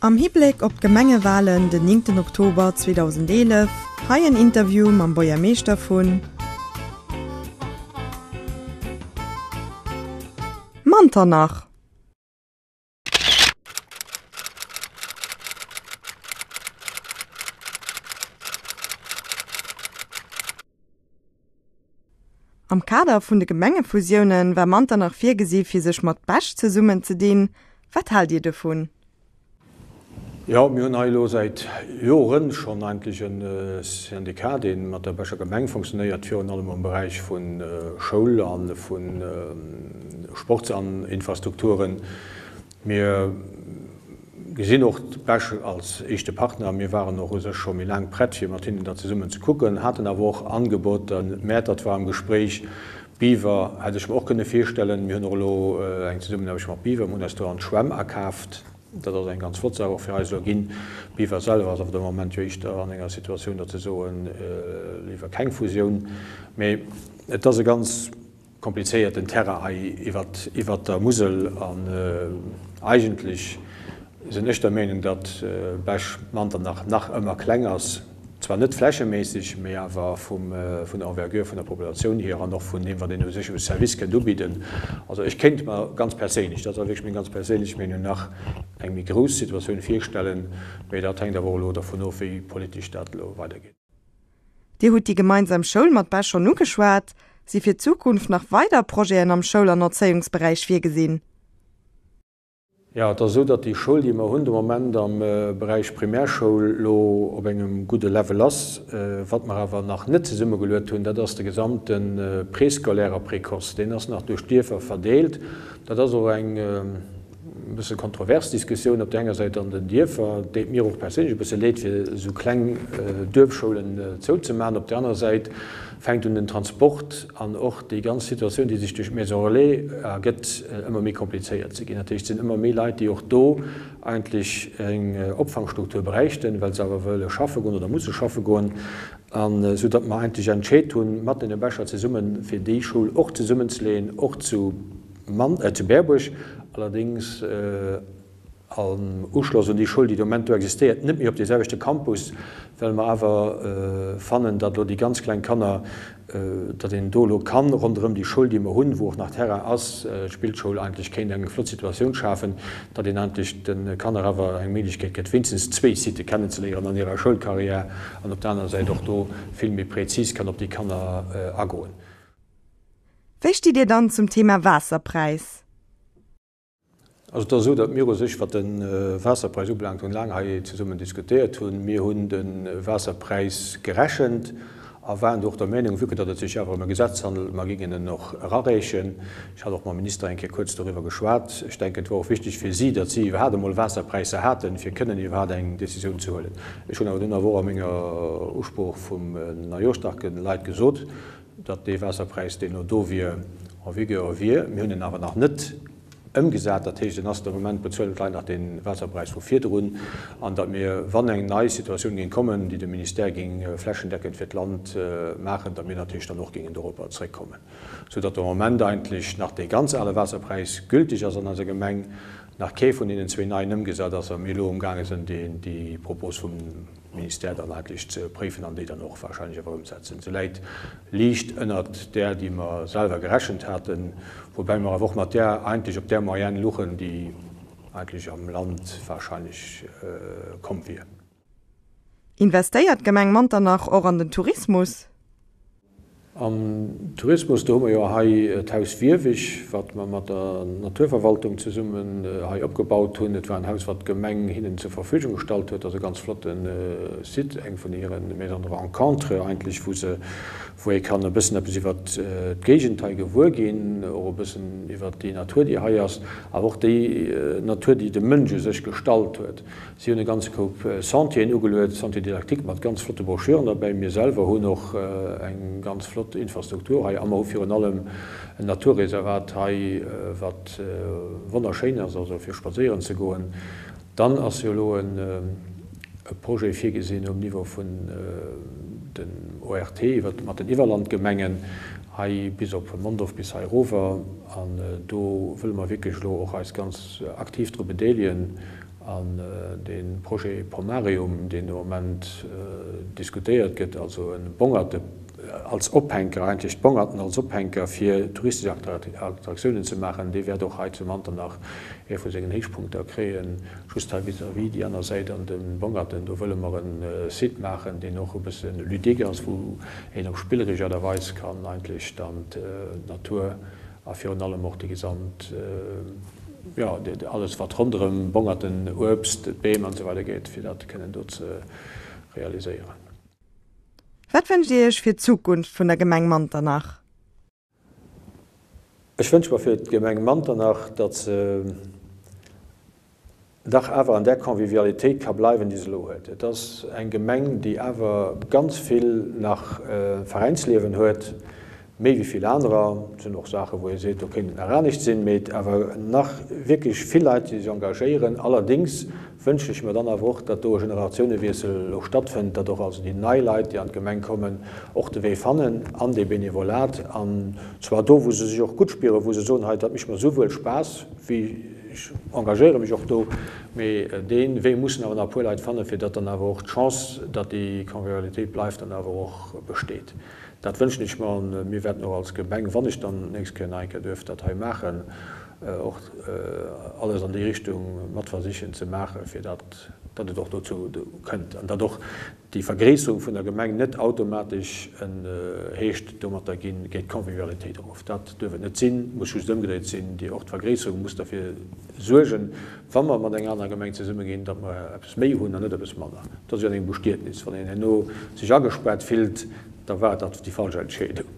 Am Hibléck op d'Gemengewalen den 9 Oktober 2011, hei en Interview mam Buergermeeschter vun. Manternach. Am Kader vun de Gemengefusiounen war Manternach virgesi fir sech mat Bech zesummen ze dinn. Wat haalt Dir dovun? Jo, mir hunn hei elo säit Joren schonn eigentlech e Syndicat, dee mat der Becher Gemeng funktionéiert, virun allem am Beräich vu Schoul a vu Sportsinfrastrukturen. Mir gesinn och Bech als éischte Partner. Mir waren och u sech scho méi laang prett, fir mat hinnen dat zesummen ze kucken, haten awer och Angeboter. Mäertert war am Gespréich, Biwer hätt ech mer och kënne virstellen. Mir hunn och elo eng Zesummenaarbecht mat Biwer. Mir hunn eis do an d'Schwämm akaaft. Dat ass eng ganz flott Saach och fir eis elo ginn. Biwer selwer ass awer de Moment jo éischter an enger Situatioun, datt se soen, léiwer keng Fusioun. Mee et ass e ganz komplizéierten Terrain hei iwwert der Musel an eigentlech sinn ech der Meenung, datt Bech-Manternach nach ëmmer kleng ass, zwar net flächeméisseg, mee awer vum vun der Envergure vun der Populatioun hier an och vun deem wat een u sech u Service kënnt ubidden. Also ech kéint mer ganz perséinlech, dat ass awer wierklech meng ganz perséinlech Meenung, nach eng méi grouss Situatioun virstellen, mee dat hänkt awer och elo dervun of, wéi politesch dat elo weidergeet. Dir hutt déi gemeinsam Schoul mat Bech schonn ugeschwat. Si fir d'Zukunft nach weider Projeten am Schoul an Erzéiungsberäich virgesinn? Jo, et ass esou, datt déi Schoul, déi mer hunn de Moment am Beräich Primärschoul, elo op engem gudde Level ass. Wat mer awer nach net zesummegeluet hunn, dat ass de gesamte Préscolaire a Précoce. Deen ass nach duerch d'Dierfer verdeelt. Dat ass och eng. e bësse kontrovers Diskussioun op där enger Säit an den Dierfer, deet mir och perséinlech e bësse leed, fir esou kleng Duerfschoulen zouzemaachen. Op där aner Säit fänkt un den Transport an och déi ganz Situatioun, déi sech duerch d'Maison relais ergëtt, ëmmer méi komplizéiert ze ginn. Dat heescht, et sinn ëmmer méi Leit, déi och do eigentlech eng Opfangstruktur bräichten, well se awer wëlle schaffe goen oder musse schaffe goen, an esou datt mer eigentlech entscheet hunn, mat deene Becher zesummen, fir déi Schoul och zesummenzeleeën, och zu Zu Berbuerg allerdéngs am Uschloss un déi Schoul, déi de Moment do existéiert, net méi op dee selwechte Campus, well mer awer fannen, datt elo déi ganz kleng Kanner, datt een do elo kann ronderëm déi Schoul, déi mer hunn, wou och nach Terrain ass, d'Spillschoul eigentlech kéint eng flott Situatioun schafen, datt een eigentlech de Kanner awer eng Méiglechkeet gëtt, wéinstens zwéi Sitë kennenzeléieren an hirer Schoulcarrière an op der anerer Säit och do vill méi prezis kann op déi Kanner agoen. Wéi stitt Dir dann zum Thema Waasserpräis? Also et ass esou, datt mir u sech, wat de Waasserpräis ubelaangt, hunn laang hei zesummen diskutéiert hunn. Mir hunn de Waasserpräis gerechent a waren do och der Meenung, vue que datt et sech awer ëm e Gesetz handelt, mer géingen en och erareechen. Ech hat och mam Minister eng Kéier kuerz doriwwer geschwat. Ech denken, et war och wichteg fir si, datt si iwwerhaapt emol Waasserpräisser haten, fir kënnen iwwerhaapt eng Décisioun ze huelen. Ech hunn awer dunn awer och a menger Usprooch vum Neijooschdag de Leit gesot, datt dee Waasserpräis, deen elo do wier, en vigueur wier. Mir hunn en awer nach net ëmgesat. Dat heescht, en ass de Moment, bezuelen d'Leit nach dee Waasserpräis vu virdrun. An datt mir, wann eng nei Situatioun géing kommen, déi de Ministère géing flächendeckend fir d'Land maachen, datt mir natierlech dann och géingen doropper zréckkommen. Soudatt de Moment eigentlech nach dee ganz ale Waasserpräis gültig ass an eiser Gemeng, nach kee vun deenen zwee neien ëmgesat ass a mir elo amgaange sinn, déi Propos vum Ministère dann eigentlech ze préifen an déi dann och wahrscheinlech awer ëmsetzen. Se läit liicht ënnert där, déi mer selwer gerechent haten, woubäi mer awer och mat där eigentlech op där Moyenne luchen, déi eigentlech am Land wahrscheinlech komm wier. Investéiert d'Gemeng Manternach och an den Tourismus? Am Tourismus, do hu mer jo hei d'Haus Wierwig, wat mer mat der Naturverwaltung zesummen hei opgebaut hunn. Et war en Haus, wat d'Gemeng hinnen zur Verfügung gestallt huet. Dat ass e ganz flotte Site, eng vun hire Maisons de rencontre eigentlech, wou se, wou ee kann e bëssen eppes iwwert d'Géigend hei gewuer ginn, och e bëssen iwwert déi Natur, déi hei ass, awer och déi Natur, déi de Mënsch u sech gestalt huet. Si hunn e ganze Koup Sentieren ugeluet, Sentiers didactiques mat ganz flotte Broschüren derbäi. Mir selwer hunn och eng ganz flott Infrastruktur hei a mer hu virun allem en Naturreservat hei, wat wonnerschéin ass, also fir spadséieren ze goen. Dann ass jo elo e Projet virgesinn um Niveau vun den ORT iwwert mat den Iwwerlandgemengen hei bis op Mondorf, bis hei erover. An do wëlle mer wierklech elo och eis ganz aktiv dru bedeelegen. An dee Projet Pomarium, deen de Moment diskutéiert gëtt, also e Bongerte als Ophänker, eigentlech d'Bongerten als Ophänker fir touristesch Attraktiounen ze maachen, dee wäert och hei zu Manternach ee vu sengen Héichpunkter kréien. Just hei vis-à-vis, déi aner Säit an de Bongerten, do wëlle mer e Site maachen, deen och e bësse ludique ass, wou een op spilleresch Aart a Weis kann eigentlech dann d'Natur a virun allem och déi gesamt, jo, alles wat ronderëm Bongerten, Uebst, d'Beem an esou weider geet, fir dat kënnen do ze realiséieren. Wat wënscht Dir Iech fir d'Zukunft vun der Gemeng Manternach? Ech wënsche mer fir d'Gemeng Manternach, datt se dach awer an där Convivialitéit ka bleiwen, déi se elo huet. Et ass eng Gemeng, déi awer ganz vill nach Veräinsliewen huet, méi wéi vill anerer. Et sinn och Saachen, wou ee seet, do kéint et nach anescht sinn, mee et awer nach wierklech vill Leit, déi sech engagéieren. Allerdéngs wënschen ech mer dann awer och, datt do e Generatiounewiessel elo stattfënnt, datt och also déi nei Leit, déi an d'Gemeng kommen, och de Wee fannen an dee Benevolat, an zwar do, wou se sech och gutt spieren, wou se soen, hei, dat mécht mer esouwuel Spaass wéi Ech engagéiere mech och do, mee dee Wee mussen awer nach e puer Leit fannen, fir datt dann awer och d'Chance, datt déi Convivialitéit bleift, dann awer och besteet. Dat wënschen ech mer an mir wäerten och als Gemeng, wann ech dann d'nächst Kéier nach eng Kéier duerf dat hei maachen, och alles an déi Richtung mat versichen ze maachen, fir datt datt et och dozou kënnt an datt och déi Vergréisserung vun der Gemeng net automatesch heescht, domatter geet d'Convivialitéit erof. Dat duerf et net sinn, muss just ëmgedréit sinn. Déi och d'Vergréisserung muss derfir suergen, wa mer mat enger anerer Gemeng zesummeginn, datt mer eppes méi hunn an net eppes manner. Dat ass jo an engem Bestietnis. Wann een herno sech agespaart fillt, da war dat déi falsch Entscheedung.